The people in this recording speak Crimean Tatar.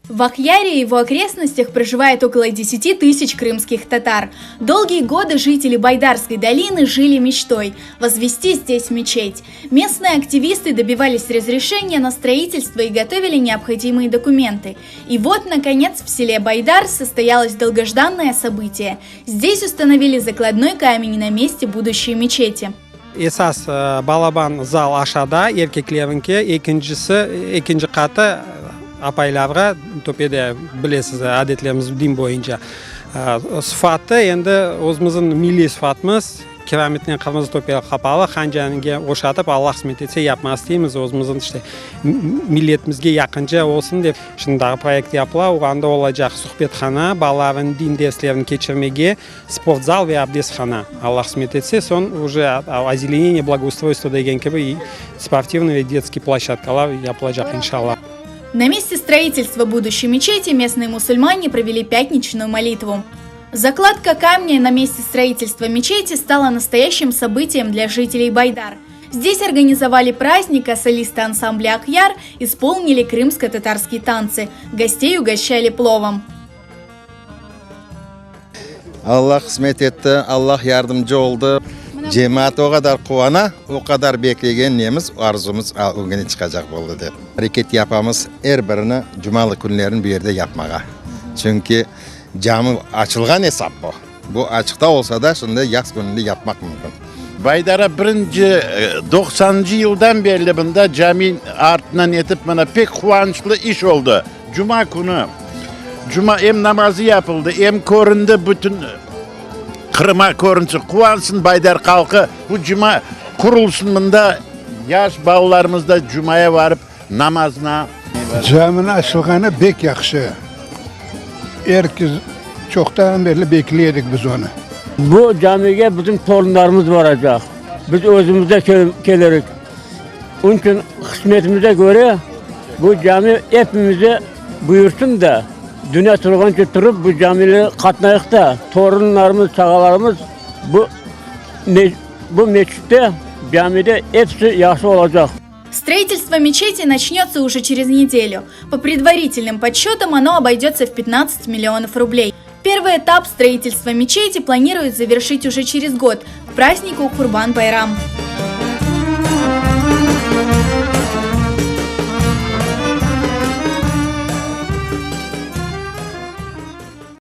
В Акъяре и его окрестностях проживает около 10 тысяч крымских татар. Долгие годы жители Байдарской долины жили мечтой – возвести здесь мечеть. Местные активисты добивались разрешения на строительство и готовили необходимые документы. И вот, наконец, в селе Байдар состоялось долгожданное событие. Здесь установили закладной камень на месте будущей мечети. Esas balaban zal aşağıda, erkeklerniñki, ekincisi, ekinci qatı apaylarğa, töpede, bilesiz, adetlerimiz din boyunca. Sıfatı endi özümizniñ milliy sıfatımız, kiramitnen qırmızı töpe qapalı, hancaniñge oşatıp, Alla qısmet etse, yapmaq isteymiz, özümizniñ işte milletimizge yaqınca olsun dep. Şimdi daa proyekt yapıla, anda olacaq suhbethana, balalarnıñ din derslerini keçirmege, Sportzal ve abdesthana, Alla qısmet etse, soñ uje ozelenение, благоустройство degen kibi sportivnıy ve detskiy ploşçadkalar yapılacaq, inşalla. На месте строительства будущей мечети местные мусульмане провели пятничную молитву. Закладка камня на месте строительства мечети стала настоящим событием для жителей Байдар. Здесь организовали праздник, а солисты ансамбля «Акъяр» исполнили крымско-татарские танцы. Гостей угощали пловом. Alla qısmet etti, Alla yardımcı oldı. Cemaat o qadar quvana, o qadar beklegen nemiz, arzumız ögüne çıqacaq boldı dep. Areket yapamız er birini cumalı künlerini bu yerde yapmağa. Çünki cami açılğan esap bu. Bu açıqta olsa da, şimdi yaz kününde yapmaq mümkün. Baydara birinci doqsanıncı yıldan berli mında cami artından etip mına pek quvançlı iş oldı. Cuma künü, cuma em namazı yapıldı, em köründi bütün Qırıma körünsin, quvansın Baydar halqı, bu cuma qurulsın mında, yaş balalarımız da cumaya varıp namazına. Caminiñ açılğanı bek yahşı. Er kes çoqtan berli bekley edik biz onı. Bu camige bizim torunlarımız baracaq. Biz özümiz de kelirik. Onıñ içün qısmetimize köre bu cami epimize buyursın da, dünya turğance turıp bu camige qatnayıq da, torunlarımız, çağalarımız bu bu meçitte, camide episi yahşı olacaq. Строительство мечети начнется уже через неделю. По предварительным подсчетам оно обойдется в 15 миллионов рублей. Первый этап строительства мечети планируют завершить уже через год, к празднику Курбан-Байрам.